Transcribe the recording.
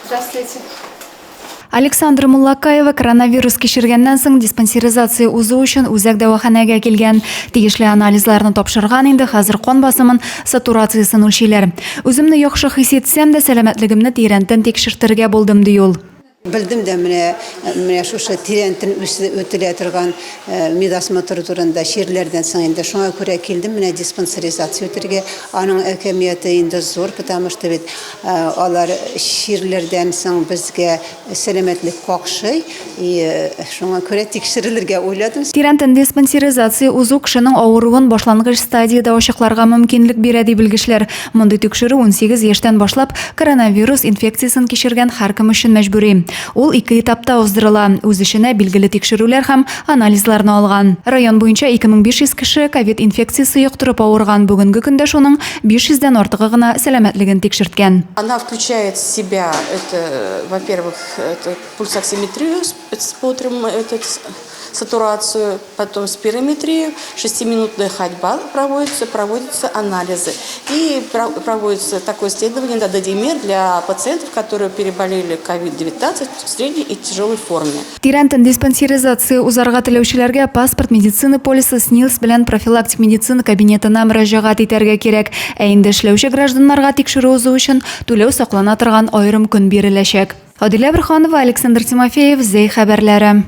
Здравствуйте. Александра Муллакаева коронавирус кичергәннән соң диспансеризация узу өчен үзәк дәваханәгә килгән. Тиешле анализларны тапшырган инде, хәзер кан басымын, сатурациясен үлчиләр. Үземне яхшы хис итсәм дә, сәламәтлегемне тирәнтен тикшертергә булдым, ди ул. Белдем дә менә менә шушы тирәнтен үтелә торган медосмотр турында чирләрдән соң инде шуңа күрә килдем менә диспансеризация үтергә. Аның әһәмияте инде зур, потому что бит алар чирләрдән соң безгә сәламәтлек какшый, и шуңа күрә тикшерелергә уйладым. Тирәнтен диспансеризация узу кешенең авыруын башлангыч стадиядә ачыкларга мөмкинлек бирә, ди белгечләр. Мондый тикшерү 18 яшьтән башлап коронавирус инфекциясен кичергән һәркем өчен мәҗбүри. Ул ике этапта уздырыла, үз эченә билгеле тикшерүләр һәм анализларны алган. Район буенча 2500 кеше ковид инфекциясе йоктырып авырган, бүгенге көндә шуның 500 дән артыгы гына сәламәтлеген тикшерткән. Она включает в себя, это, во-первых, это пульсоксиметрию, смотрим этот сатурацию, потом спирометрию, шестиминутная ходьба проводится, проводятся анализы. И проводится такое исследование, да, додимер для пациентов, которые переболели COVID-19 в средней и тяжелой форме. Тирәнтен диспансеризация узарга теләүчеләргә паспорт, медицина полисы, СНИЛС белән профилактик медицина кабинетына мөрәҗәгать итәргә кирәк. Ә инде эшләүче гражданнарга тикшерү узу өчен түләү саклана торган аерым көн биреләчәк. Адилә Борһанова, Александр Тимофеев, Зәй хәбәрләре.